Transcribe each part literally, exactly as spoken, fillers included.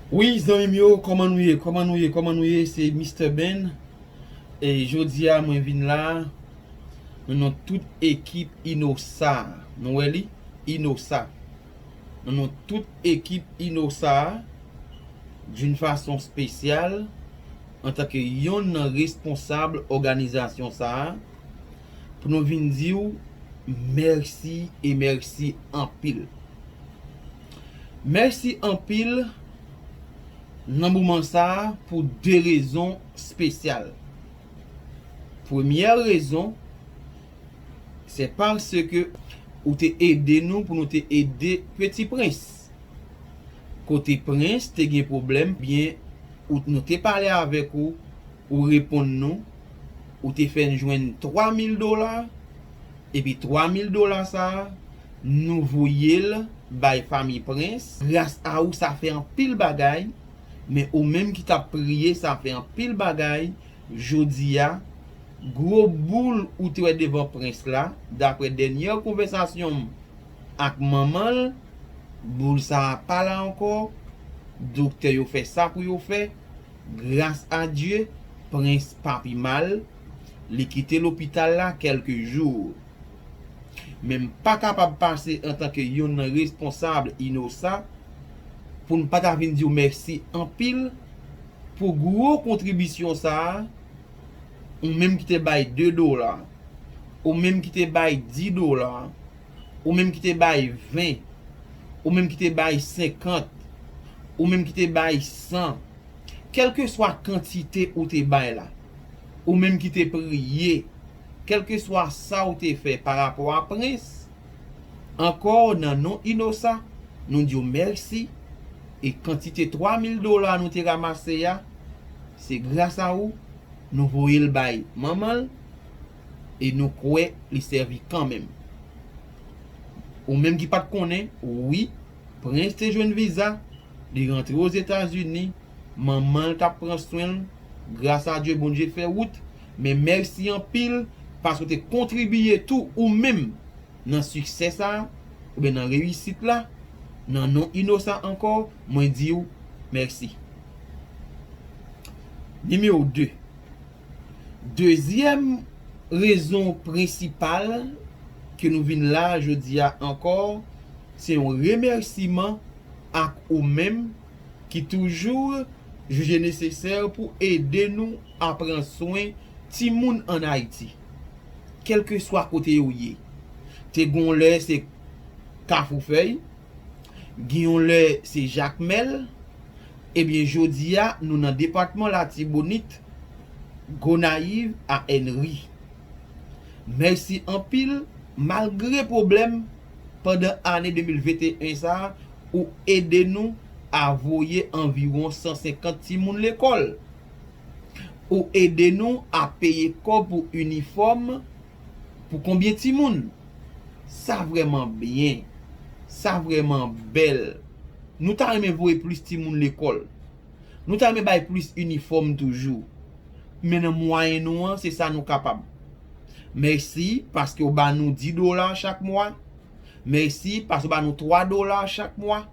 Wi, zanmi m yo, kòman nou ye? Kòman nou ye? Kòman nou ye? Se Mister Ben. E jodi a, mwen vin la, nan non tout ekip Inosa. Nou wè li? Inosa. Nan non tout ekip Inosa, d'une façon spéciale, antanke yonn nan responsab òganizasyon sa a, pou nou vin di w mèsi e mèsi anpil. Mèsi anpil nan moman sa a pou de rezon espesyal. Premyè rezon, se paske ou te ede nou pou nou te ede Peti Prens. Kote Prens te gen pwoblèm, byen, ou, nou te pale avèk ou, ou reponn nou, ou te fè n jwenn twa mil dola, epi twa mil dola sa a, nou voye l bay fanmi Prens. Gras a ou, sa fè anpil bagay, men ou menm ki t ap priye, sa fè anpil bagay. Jodi a, gwo boul ou te wè devan Prens la, daprè dènyè konvèsasyon m ak manman l, boul sa a pa la ankò. Doktè yo fè sa pou yo fè. Gras a Dye, Prens pa pi mal. Li kite lopital la kèlke jou. Men m pa kapab pase antanke yonn nan responsab Inosa pou n pa ta vin di w mèsi anpil pou gwo kontribisyon sa a, ou menm ki te bay de dola, ou menm ki te bay di dola, ou menm ki te bay ven, ou menm ki te bay senkant, ou menm ki te bay san, kèlkeswa kantite ou te bay la, ou menm ki te priye, kèlkeswa sa ou te fè pa rapò a Prens, ankò nan non Inosa, nou di w mèsi, e kantite twa mil dola nou te ranmase a, se gras a ou, nou voye l bay manman l, e nou kwè li sèvi kanmenm. Ou menm ki pa t konnen, wi, Prens te jwenn viza, li rantre Ozetazini, manman l t ap pran swen l, gras a Dye Bondye fè wout, men mèsi anpil paske w te kontribiye tou ou menm nan siksè sa a, oubyen nan reyisit la, nan non Inosa ankò, mwen di w mèsi. Nimewo de. Dezyèm rezon prensipal ke nou vin la jodi a ankò, se yon remèsiman ak ou menm ki toujou jije nesesè pou ede nou a pran swen timoun ann Ayiti, kèlkeswa kote yo ye. Te gon lè se Kafou Fèy, gen yon lè se Jakmèl, ebyen, jodi a, nou nan depatman Latibonit, Gonayiv a Ènri. Mèsi anpil, malgre pwoblèm, pandan ane de mil venteyen sa a, ou ede nou a voye anviwon san senkant timoun lekòl. Ou ede nou a peye kòb pou inifòm pou konbyen timoun? Sa vrèman byen. Sa vrèman bèl. Nou ta renmen voye plis timoun lekòl. Nou ta renmen bay plis inifòm toujou. Men nan mwayen nou an, se sa nou kapab. Mèsi paske w ba nou di dola chak mwa. Mèsi paske w ba nou twa dola chak mwa.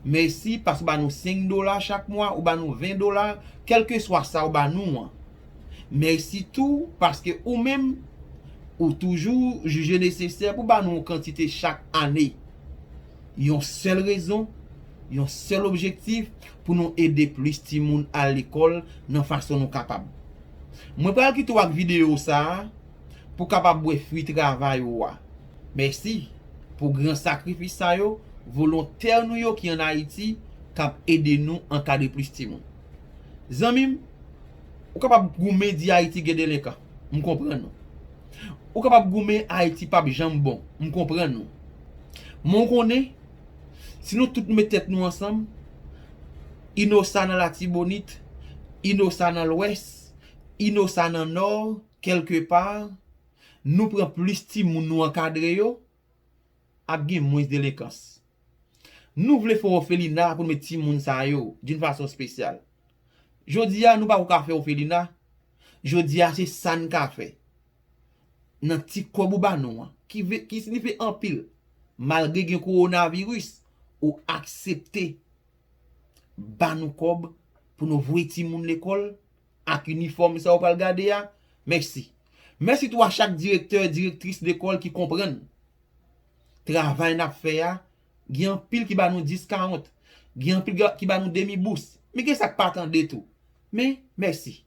Mèsi paske w ba nou senk dola chak mwa, ou ba nou ven dola, kèlkeswa sa w ba nou an. Mèsi tou paske ou menm, ou toujou jije nesesè pou ba nou yon kantite chak ane. Yon sèl rezon, yon sèl objektif, pou nou ede plis timoun al lekòl nan fason nou kapab. Mwen pral kite w ak videyo sa a pou w kapab wè fwi travay ou a. Mèsi pou gran sakrifis sa yo, volontè nou yo ki ann Ayiti k ap ede nou ankadre plis timoun. Zanmi m, ou kapab goumen di Ayiti gen delenkan. M konprann ou. Ou kapab goumen Ayiti p ap janm bon. M konprann ou. Men w konnen, si nou tout met tèt nou ansanm, Inosa nan Latibonit, Inosa nan Lwès, Inosa nan Nò, kèlkepa, nou pran plis timoun nou ankadre yo, ap gen mwens delenkans. Nou vle fè òfelina pou n met timoun sa yo d'une façon spéciale. Jodi a, nou pako ka fè òfelina. Jodi a, se sa n ka fè. Nan ti kòb ou ba nou an, ki ve, ki siyifi anpil, malgre gen kowonaviris, ou aksepte ba nou kòb pou nou voye timoun lekòl ak inifòm sa yo pral gade a. Mèsi. Mèsi tou a chak direktè, direktris lekòl ki konprann travay n ap fè a. Gen anpil ki ba nou dis, karant. Gen anpil ki ba nou demi bous. Men gen sa k pa tande tou. Men, mèsi.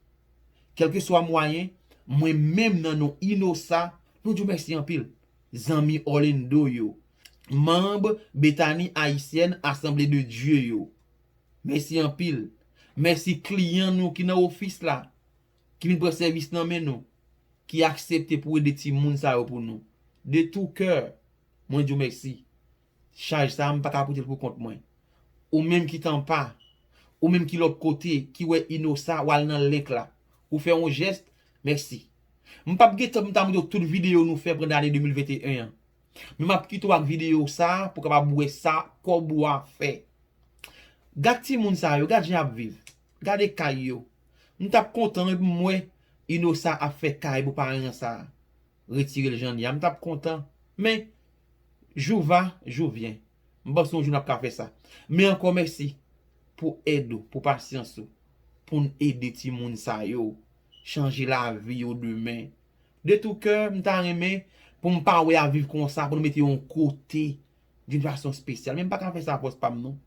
Kèlkeswa mwayen, mwen menm nan non Inosa, nou di w mèsi anpil. Zanmi Orlando yo, manm Betani Ayisyèn Asanble de Dye yo, mèsi anpil. Mèsi kliyan nou ki nan ofis la, ki vin pran sèvis nan men nou, ki aksepte pou ede timoun sa yo pou nou. De tou kè, mwen di w mèsi. Chaj sa a, m pa ka pote l pou kont mwen. Ou menm ki Tampa, ou menm ki lòt kote, ki wè Inosa, w al nan link la. Ou fè yon jès, mèsi. M p ap gen tan pou m ta montre w tout videyo nou fè pandan ane de mil venteyen an. Men m ap kite w ak videyo sa a pou w kapab wè sa kòb ou a fè. Gad timoun sa yo, gad jan y ap viv. Gade kay yo. M t ap kontan wi pou m wè Inosa ap fè kay pou paran sa a. Retire l jan l ye a, m t ap kontan. Men, jou va, jou vyen. M panse yon jou n ap ka fè sa. Men ankò mèsi pou èd ou, pou pasyans ou, pou n ede timoun sa yo chanje lavi yo demen. De tou kè, m ta renmen pou m pa wè y ap viv konsa, pou nou mete yo yon kote d'une façon spéciale. Men m pa ka fè sa fòs pa m non.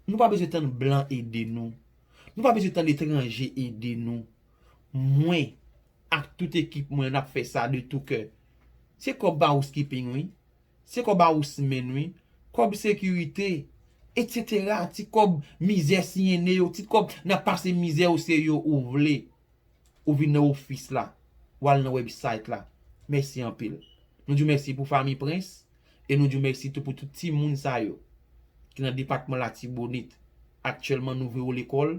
Nou pa bezwen tann blan ede nou. Nou pa bezwen tann etranje ede nou. Mwen ak tout ekip mwen n ap fè sa de tou kè. Se kòb ba housekeeping wi. Se kòb ba housman wi. Kòb sekirite, etsetera. Ti kòb mizè siyene yo, ti kòb n ap pase mizè yo se yo ou vle. Ou vin nan ofis la, ou al nan website la. Mèsi anpil. Nou di w mèsi pou fanmi Prince, e nou di w mèsi tou pou tout timoun sa yo ki nan depatman Latibonit. Aktyèlman, nou voye yo lekòl.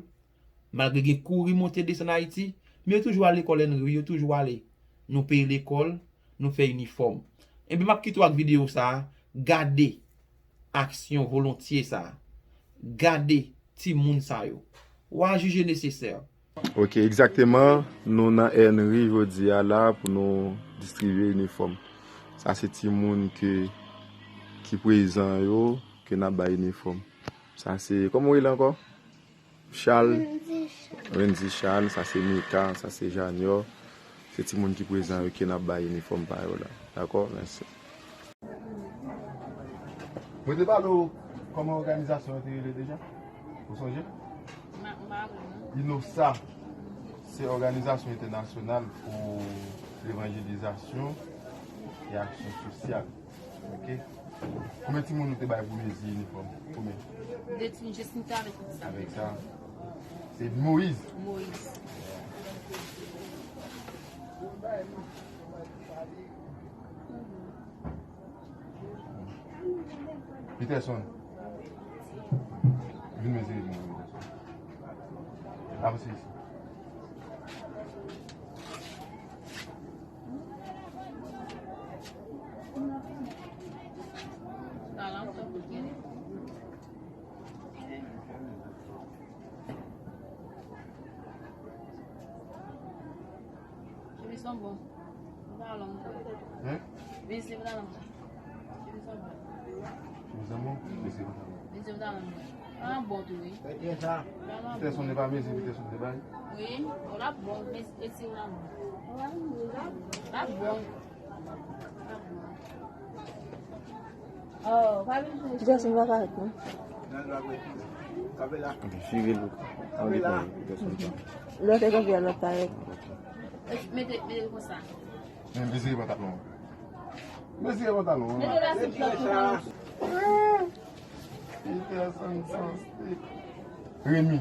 Malgre gen kouri monte desann Ayiti, men yo toujou al lekòl Henry, yo toujou ale. Nou peye lekòl, nou fè inifòm. Ebyen, m ap kite w ak videyo sa a. Gade aksyon volontye sa a. Gade timoun sa yo. W a jije nesesè. Ok, egzakteman, nou nan Henry jodi a la pou nou distribye inifòm. Sa se timoun ke, ki prezan yo, ke n ap bay inifòm. Sa se, kòman w rele ankò? Charles. Wendy Charles. Wendy Charles, sa se Mika, sa se Janior. Se timoun ki prezan yo ke n ap bay inifòm pa yo la. Dakò? Mèsi. Mwen te pale w kòman òganizasyon an te rele deja? Ou sonje? M pa, m pa raple m non. Inosa, se òganizasyon entènasyonal pou levanjelizasyon e aksyon sosyal. Ok. Konbyen timoun nou te bay pou mezi inifòm? Konbyen? De timoun, Jesnita avèk sa. Avèk sa. Se Moïse. Moïse. Peterson. Vin mezi inifòm Peterson. Avanse isi. Chemiz lan bon. Li pa long. Hein? Mezi li pa long. Chemiz lan bon. Chemiz lan bon? Mezi li pa long. Mezi li pa long. Li pa bon tou, wi. Li pa long. Peterson te pa mezi, Peterson te bay? Wi, li pa bon, men mezi li pa long. Li pa bon. Jason pa parèt non. Ok, chire l. An depan Jason pa. Lè w te kanpe a, l ap parèt. Mete, mete l konsa. Men mezire pantalon an. Mezire pantalon an. Mete la sou tèt ou. Peterson sanse. Remy.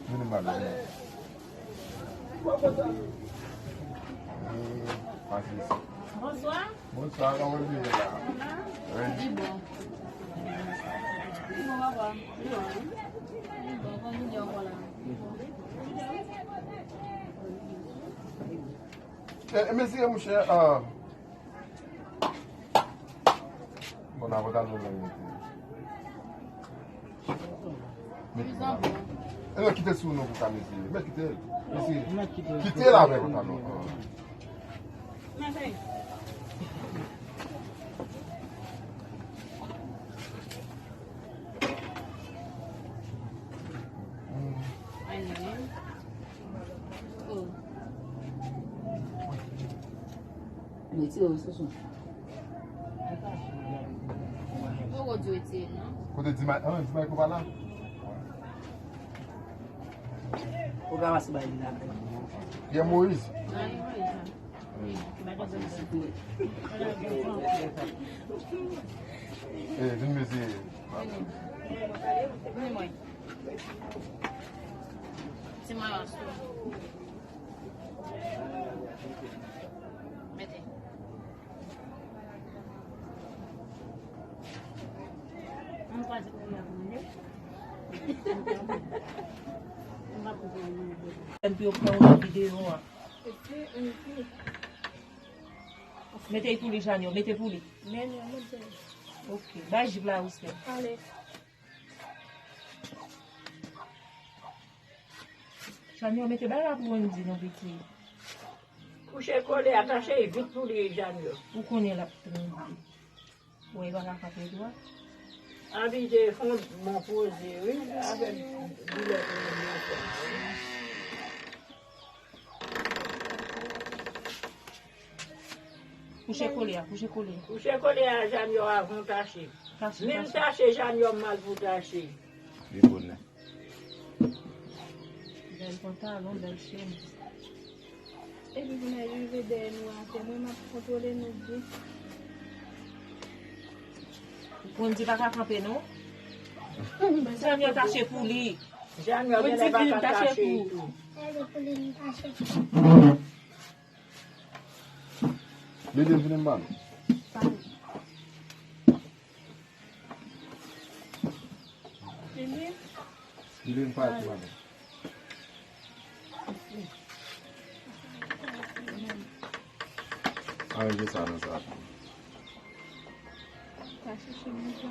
Vini m pale. Pase isi. Bonswa. Bonswa, kòman w ye la? Wi. Li bon. Li bon, papa. Li bon. Li bon, kòman w ye ankò la? E, e, mezire, monchè, ah. Bon, nan pantalon long mete. Mete pantalon. E non, kite l sou nou pou ka mezire. Mèt kite l. Mezire. Kite l avè pantalon. Ah. Retire w, Soso. Poko di retire, non. Kote Dimay, ah, Dimay ko pa la? Ou ka pase bay li la. Pierre Moïse. Eh, vin mezi. Vini mwen. Ti mayo a sou. Mete. Mwen pa di pou mwen mande. Mwen pa pou mwen mande. Epi yo pran yon videyo a. Mete pou li, Janyo, mete pou li. Men, men, men. Ok, bay jip la, Wisle. Ale. Janyo, mete bay la pou Wendy, non, piti. Kouche kole, atache vit pou li, Janyo. Ou konnen l ap tremble. Wè, li pa ka frape dwa. Abitye fon bon poze, wi. Avèk doulè pou li, wi. Kouche kole a, kouche kole a. Kouche kole a, Janyo, avan w tache. Tache, menm tache. Tache, Janyo, mal pou tache. Li bon, la. Bèl pantalon, bèl chemiz. Epi pou nèg rive dèyè nou atè, mwen m ap kontwole nou byen. Wendy pa ka kanpe, non. Janyo tache pou li. Janyo genlè pa ka tache tou. Lili, vini m ba nou. Lili? Lili, m pa ret madan. Aranje sa nan sa. Tache chemiz la.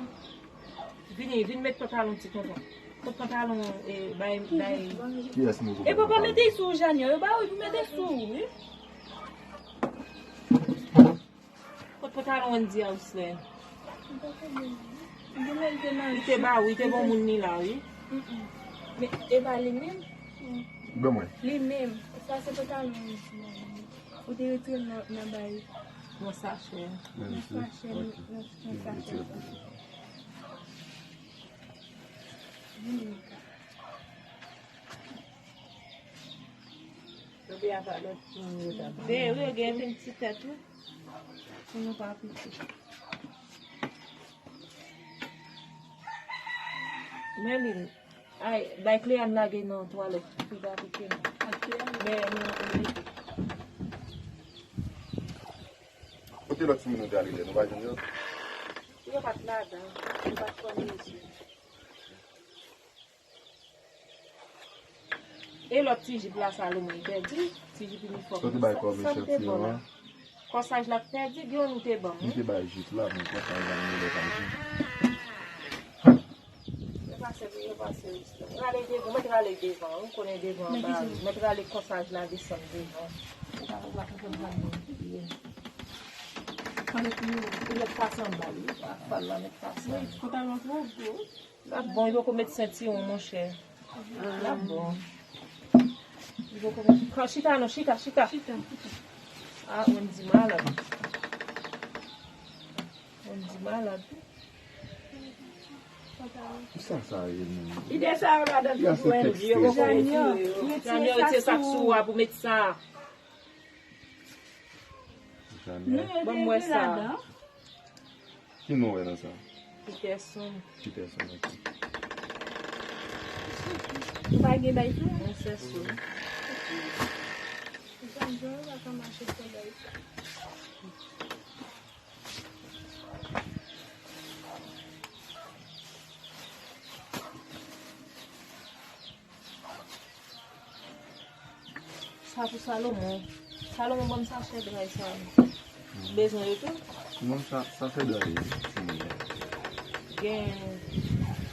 Vini, vin met pantalon ti tonton. Kot pantalon, eh, bay, bay. Kiyès nou... E papa mete sou Janyo, yo ba ou pou mete sou, wi. Kot pantalon Wendy a, Wisle? Li te ba ou, li te bon moun li la, wi. Men, e pa li menm? Ban mwen. Li menm. Sa se pantalon Wendy a. Ou te retire nan, nan bay. Nan sachè. Nan sachè, nan, nan sachè. Vini, Mika. Veye, gen yon ti tèt, wi. Pou nou pa piti. Men li, ay, bay Cléane lage nan twalèt, pou li pa pike nou. Men, men, men. Kote lòt timoun yo te ale lè nou pa jwenn yo? Yo pa t ladan, yo pa t konn mezi. E lòt ti jip la, Salomon, li pèdi. Ti jip inifòm. Sa w te bay kòm echantiyon an? Kòsaj la t pèdi, gen youn ou te ban m, wi. M te bay jip la, men kòsaj la, m genlè pa jwenn. Yo pase, yo pase, wi. Rale devan, mwen t rale devan, wi, ou konnen devan an ba wi. Mwen t rale kòsaj la desann devan. Ou pa, ou pa konprann sa m di. Mwen met pase anba l, wi. Fal la met pase anba. Pantalon twò gwo. L ap bon, li poko met sentiwon, monchè. L ap bon. Li poko met, pran, chita non, chita, chita. Chita. Ah, Wendy malad. Wendy malad. Sa, sa ye menm. Ide sa yo ladan tout Wendy, yo poko retire yo. Janyo, retire sa k sou ou a pou met sa. Janyo. Ban m wè sa. Ki non w wè nan sa? Peterson. Peterson, ok. Ou pa gen bay tou? Mwen sèso. Janyo pa ka mache solèy. Sa pou Salomon. Salomon, ban m sachè dray sa. Ou bezwen yo tou? Non, sa, sachè dray yo. Gen,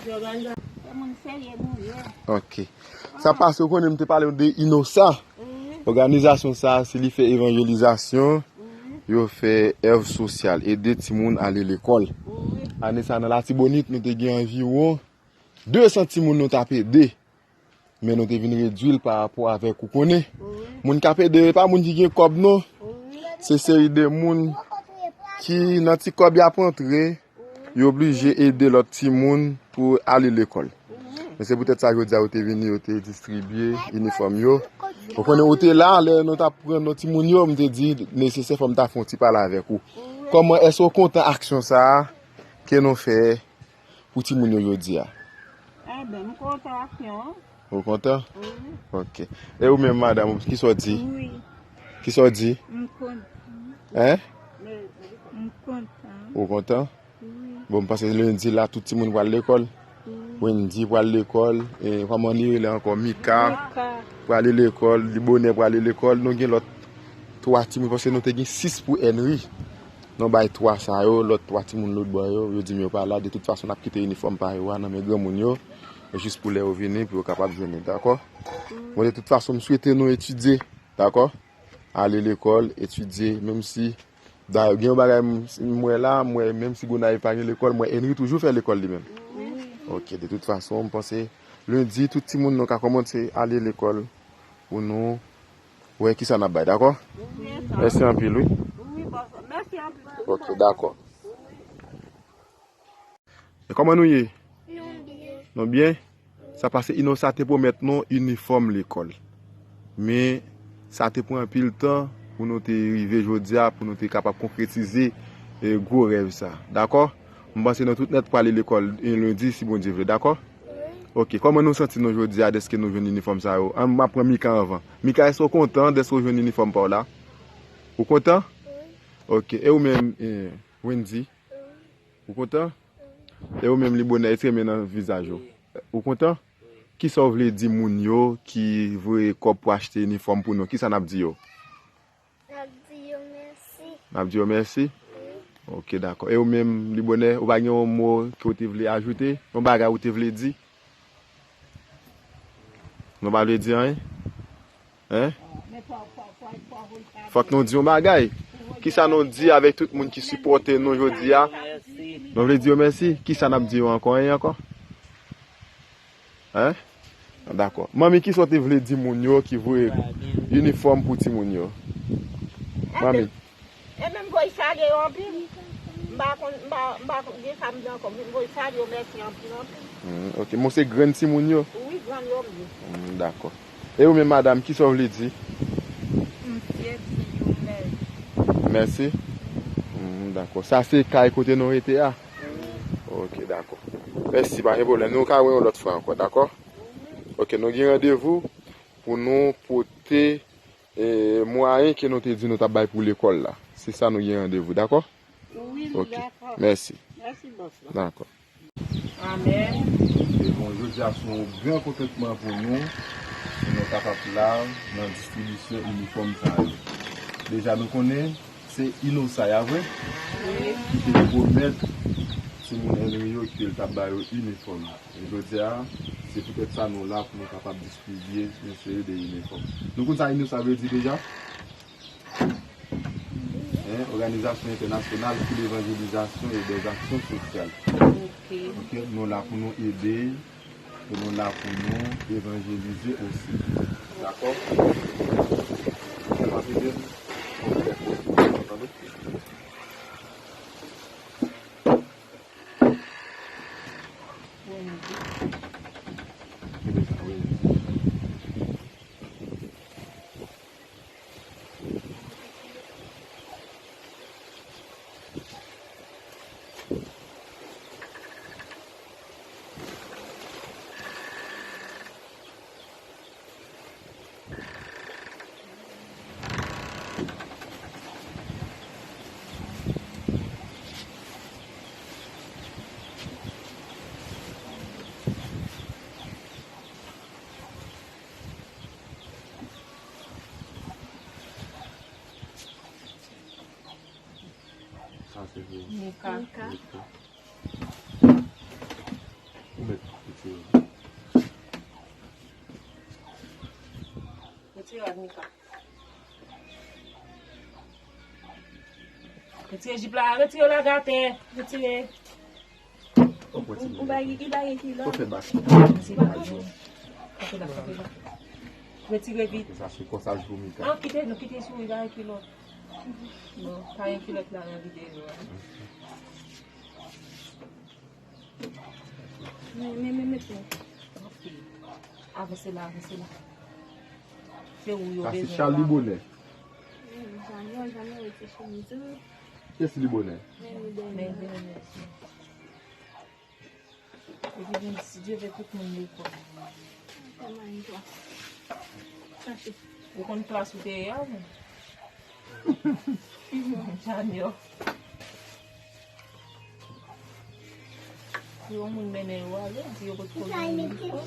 gen òganizasyon. Se moun serye nou ye. Ok. Sa pase, ou konnen m te pale w de Inosa. Wi. Òganizasyon sa, se li fè evanjelizasyon. Wi. Yo fè èv sosyal, ede timoun ale lekòl. Wi. Ane sa, nan Latibonit, nou te gen anviwon de san timoun nou t ap ede. Men nou te vin redwi l pa rapò avèk, ou konnen. Moun k ap ede yo, e pa moun ki gen kòb, non. Se seri de moun ki nan ti kòb y ap antre, yo oblije ede lòt timoun pou ale lekòl. Men se poutèt sa jodi a yo te vini, yo te distribye inifòm yo. Ou konnen, ou te la, lè nou t ap pran non timoun yo, m te di, nesesè fò m ta fè yon ti pale avèk ou. Kòman, èske w kontan aksyon sa a ke nou fè pou timoun yo jodi a? Eben, m kontan aksyon an. Ou kontan? Wi. Ok. E ou menm, madanm, kisa w di? Wi. Kisa w di? M kontan. Hein? M kontan. Ou kontan? Wi. Bon, m panse lendi la, tout timoun pral lekòl. Wi. Wendy pral lekòl. E, kòman li rele ankò? Mika. Mika. Prale lekòl. Libonè prale lekòl. Nou gen lòt twa timoun, paske nou te gen sis pou Henry. Nou bay twa sa yo, lòt twa timoun lòt bò yo, yo di m yo pa la. De tout fason, n ap kite inifòm pa yo a nan men granmoun yo, jis pou lè yo vini, pou yo kapab jwenn li, dakò? Bon, de tout fason, m swete nou etidye, dakò? Ale lekòl, etidye, menm si, dayè, gen yon bagay m, m wè la, m wè menm si Gonayiv pa gen lekòl, m wè Henry toujou fè lekòl li menm. Ok, de tout fason, m panse, lendi, tout timoun nou ka kòmanse ale lekòl pou nou wè kisa n ap bay, dakò? Mèsi anpil, wi. Ok, dakò. E kòman nou ye? Nou byen? Sa pase, Inosa te pwomèt nou inifòm lekòl. Men, sa te pran anpil tan pou nou te rive jodi a, pou nou te kapab konkretize, e, gwo rèv sa. Dakò? M panse nou tout nèt prale lekòl, e, lendi, si Bondye vle, dakò? Ok, kòman nou santi nou jodi a dèske nou jwenn inifòm sa yo? An, m ap pran Mika anvan. Mika, èske w kontan dèske w jwenn inifòm pa w la? Ou kontan? Ok, e ou menm, e, Wendy? Ou kontan? E ou menm, Libonè, e tremen nan vizaj ou. Ou kontan? Kisa w vle di moun yo ki voye kòb pou achte inifòm pou nou? Kisa n ap di yo? N ap di yo mèsi. N ap di yo mèsi? Wi. Ok, dakò. E ou menm, Libonè, ou pa gen yon mo ke w te vle ajoute? Yon bagay ou te vle di? Nou pa vle di anyen? Hein? Fòk nou di yon bagay. Kisa nou di avèk tout moun ki sipòte nou jodi a? Nou vle di yo mèsi. Kisa n ap di yo ankò? Anyen ankò? Hein? Dakò. Manmi, kisa w te vle di moun yo ki voye inifòm pou timoun yo? Manmi. E menm voye salye yo anpil. M pa konn, m pa, m pa konn gen sa m di ankò. M vin voye salye yo mèsi anpil, anpil. Hmm, ok. Mwen se grann timoun yo? Wi, grann yo m ye. Hmm, dakò. E ou menm, madanm, kisa w vle di? M te di yo mèsi. Mèsi? Hmm, dakò. Sa se kay kote nou rete a? Wi. Ok, dakò. Mèsi, pa gen pwoblèm. Nou ka wè yon lòt fwa ankò, dakò? Ok, nou gen randevou pou nou pote, e, mwayen ke nou te di nou t ap bay pou lekòl la. Se sa nou gen randevou, dakò? Wi, nou dakò. Ok. Mèsi. Mèsi, bòs la. Dakò. Amèn. E bon, jodi a se yon gran kontantman pou nou, pou nou kapab la nan distribisyon inifòm sa yo. Deja nou konnen se Inosa, a vre? Wi. Ki te pwomèt timoun Henry yo ke l t ap ba yo inifòm. E jodi a, se poutèt sa nou la pou nou kapab distribye yon seri de inifòm. Nou konn sa Inosa vle di deja? Hein, Organisation Internationale pour l'Évangélisation et des Actions Sociales. Ok. Ok, nou la pou nou ede, e nou la pou nou evanjelize osi. Dakò? Tèlman se byen. Ok. Tande? Sa se pou Mika. Mika. Ou mèt retire. Retire rad Mika. Retire jip la, retire lage atè, retire. Ou bay, li bay kilò. Ou fè bak. Se pa bon. Kanpe la, kanpe la. Retire vit. Sa se konsaj pou Mika. Ah, kite, nou kite souri, pa gen kilòt. Bon, pa gen kilòt la nan videyo a. Men, men, men, men, men. Ok. Avanse la, avanse la. Se ou yo bezwen la. Sa se Charlie Bonheur. Hmm, Janyo, Janyo, rete chemiz ou. Kiyès li Bonheur? Men li Bonheur. Men Bonheur, mèsi. Epi vin, si Dye vle, tout moun lekòl. Kòman yon klas? Chache. Ou konn klas ou te ye a, men? Janyo. Si yon moun mennen yo ale, di yo potko mennen yo.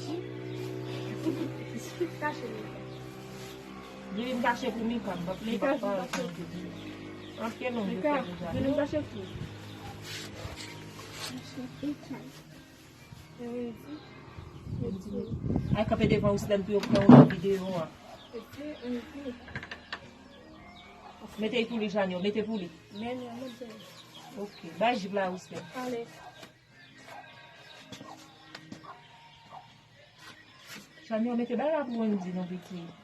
Kache li. Li vin kache pou Mika, m p ap, li p ap parèt nan videyo. Anke non, Mika, vin kache pou. Ay, kanpe devan Wislène pou yo pran w nan videyo a. Mete l pou li, Janyo, mete pou li. Ok, bay jip la, Wislène. Ale. Janyo, mete bay la pou Wendy non, pitit.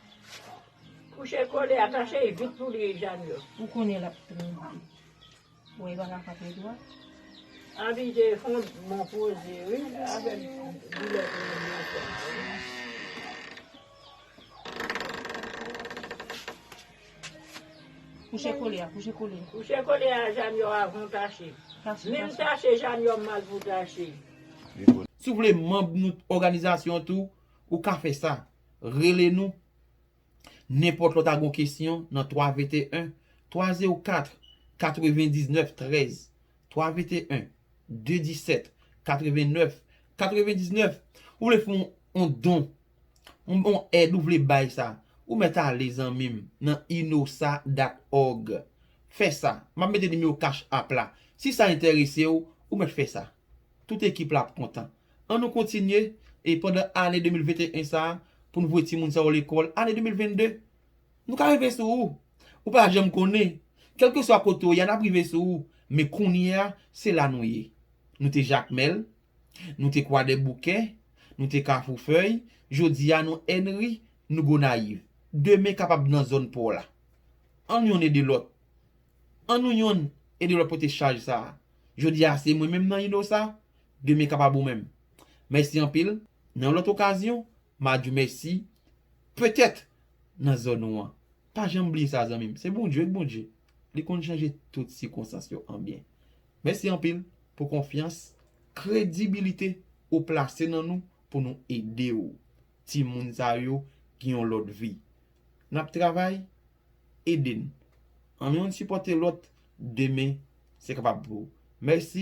Kouche kole, atache vit pou li, Janyo. Ou konnen l ap tranble. Wè, li pa ka frape dwa. Abitye fon bon poze, wi, avèk doulè pou li. Kouche kole a, kouche kole. Kouche kole a, Janyo, avan w tache. Tache, menm tache. Tache, Janyo, mal pou tache. Si w vle manm nou òganizasyon tou, ou ka fè sa. Rele nou. Nenpòt lè w ta gon kesyon nan twa venteyen, twa zewo kat, katrevendiznèf trèz, twa venteyen, de disèt, katrevennèf, katrevendiznèf. Ou vle fè yon, yon don, yon, yon èd ou vle bay sa, ou mèt ale, zanmi m, nan inosa dot org. Fè sa. M ap mete nimewo Cash App la. Si sa enterese w, ou mèt fè sa. Tout ekip la ap kontan. Ann nou kontinye, e pandan ane de mil venteyen sa a, pou n voye timoun sa yo lekòl, ane de mil vennde, nou ka rive sou ou. Ou pa janm konnen. Kèlkeswa kote w ye a, n ap rive sou ou. Men kounye a, se la nou ye. Nou te Jakmèl, nou te Kwadèboukè, nou te Kafou Fèy, jodi a nou Ènri, nou Gonayiv. Demen kapab nan zòn pa w la. Ann yonn ede lòt. Ann nou yonn ede lòt pote chaj sa a. Jodi a se mwen menm nan inosa, demen kapab ou menm. Mèsi anpil. Nan yon lòt okazyon, m a di w mèsi. Petèt nan zòn ou an. Pa janm bliye sa, zanmi m. Se Bondye k Bondye. Li konn chanje tout sikonstans yo an byen. Mèsi anpil pou konfyans, kredibilite ou plase nan nou pou nou ede w. Timoun sa yo gen yon lòt vi. N ap travay, ede n. Ann youn sipòte lòt, demen se kapab pou ou. Mèsi.